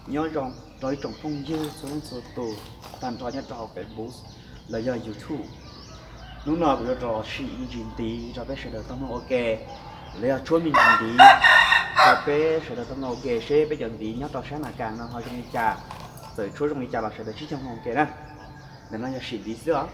Nyob zoo rau ib tsoom phooj ywg txhua leej txhua tus tag nrho nyob rau hauv Facebook los yog YouTube. Hnub no kuv yuav rov sim me ntsis ntiv rau peb sawv daws tau mloog ua ke, los yog tshuab me ntsis ntiv rau peb sawv daws tau mloog ua ke seb peb cov ntiv nyob rau sab Nas Kas no ho zoo li cas. Txawm tshuab zoo li cas los sawv daws sib koom mloog ua ke na. Ntawm no yog sim ntiv xwb os.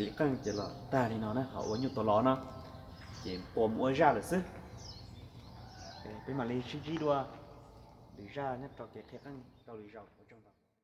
Lwm qeej ces los tag li no na, ho ua nyuj tau los no ces puas mus ua zaj lawm xwb. Peb mam li sib ntsib dua lwm zaj nyob rau kev qhia qeej rau lwm zaus.